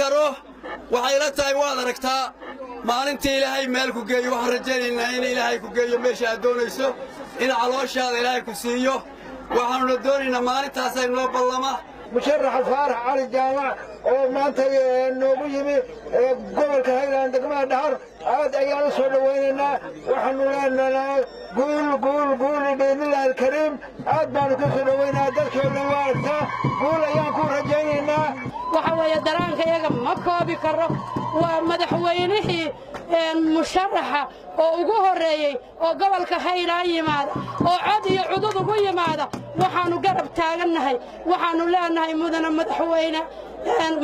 karo. Waxay la tahay waad aragtaa maalintii Ilaahay meel ku geeyo. Waxaan rajaynaynaa in Ilaahay ku geeyo meesha aad doonayso, in calooshaada Ilaahay ku siiyo. Waxaanuna doonaynaa maalintaasay noo ballama. Musharaxa Faarax Cali Jaamac oo maanta noogu yimi gobolka Highland, degmada Dhahar, aad ayaan u soo dhowaynaynaa. Waxaanu leenahay guul, guul, guul biidnillahi alkariim. Aad baanu ku soo dhowaynaa. Dadkii oo dhan waa aragtaa. Guul ayaan ku rajaynaynaa. Waxa weeye daraanka iyaga ma koobi karo. Waa madaxweynihii musharaxa oo ugu horreeyey oo gobolka Highland yimaada oo cod iyo cudud ugu yimaada. Waxaannu garab taagannahay, waxaannu leenahay, mudane madaxweyne,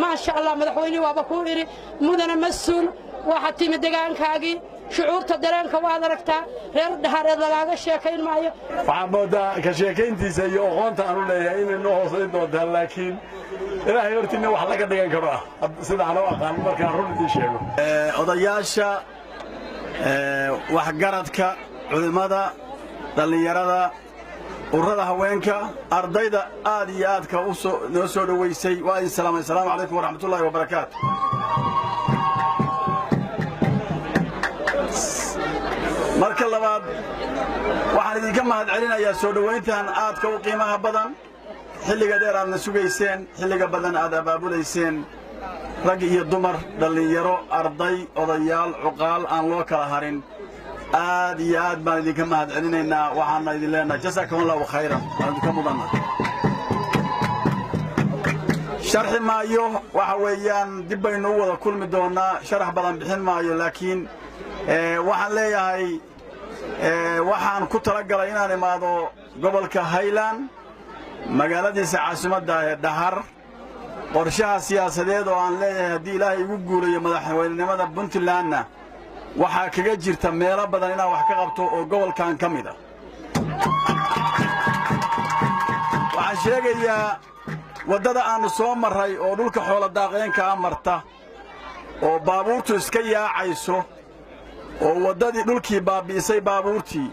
maasha Allah, madaxweynihii waaba kuu idhi, mudane mas-uul, waxaad timi degaankaagii. Shucuurta dareenka waad aragtaa. Reer Dhahareed lagaaga sheekayn maayo. Waxaan moodaa ka sheekayntiisa iyo aqoonta aanu leeyahay inay noo hoosayn doontaan, laakiin Ilaahay hortiina wax laga dhigan karo ah sida aan u aqaan markaan run idiin sheego. Odayaasha, waxgaradka, culimmada, dhallinyarada, ururada haweenka, ardayda aad iyo aadka noo soo dhowaysay, waa idin salaamay. Asalaamu calaykum waraxmatullaahi wabarakaatu. Marka labaad, waxaan idinka mahad celinayaa soo dhowayntan aadka u qiimaha badan, xilliga dheer aadna sugayseen, xilliga badan aad abaabulayseen, rag iyo dumar, dhallinyaro, arday, odayaal, cuqaal, aan loo kala harin. Aad iyo aad baan idinka mahad celinaynaa. Waxaana idin leenahay jasaakum allahu khayran, waan idinka mudanna. Sharxi maayo, waxa weeyaan dib baynu u wada kulmi doonnaa. Sharax badan bixin maayo, laakiin waxaan leeyahay waxaan ku talagalay inaan imaado gobolka Highland, magaaladiisa caasimadda ee Dhahar. Qorshaha siyaasadeed oo aan leeyahay haddii Ilaahay igu guulayo madaxweynenimada Puntlandna waxaa kaga jirta meelo badan inaan wax ka qabto oo gobolkan ka mid ah. Waxaan sheegayaa waddada aannu soo marray oo dhulka xoolo daaqeenka a marta oo baabuurtu iska yaacayso oo waddadii dhulkii baabbi'isay, baabuurtii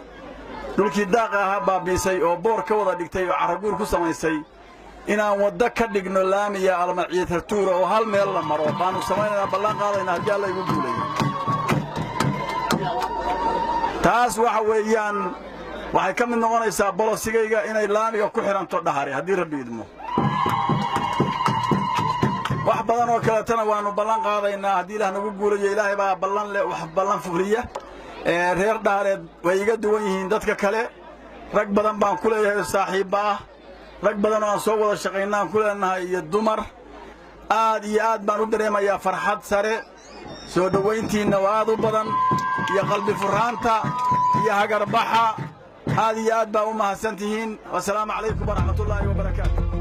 dhulkii daaqa ahaa baabbi'isay oo boor ka wada dhigtay oo carraguur ku samaysay, inaan waddo ka dhigno laamiya almaciitartuura oo hal meel la maro baannu samaynaynaa, ballan qaadaynaa haddii Alla igu guulayo. Taas waxa weeyaan waxay ka mid noqonaysaa bolosigayga inay laamiga ku xidhanto Dhahari haddii Rabbi idmo. Wax badan oo kaleetana waannu ballan qaadaynaa haddii Ilaah nagu guulayo. Ilaahay baa ballan leh, wax ballan fuliya. Reer Dhahareed way iga duwan yihiin dadka kale. Rag badan baan ku leeyahay saaxiibba ah, rag badan oo aan soo wada shaqaynaan ku leenahay iyo dumar. Aad iyo aad baan u dareemayaa farxad sare, soo dhowayntiinna waa aad u badan iyo qalbi furraanta iyo hagarbaxa. Aad iyo aad baa u mahadsan tihiin. Wasalaamu calaykum waraxmatullaahi wabarakaatu.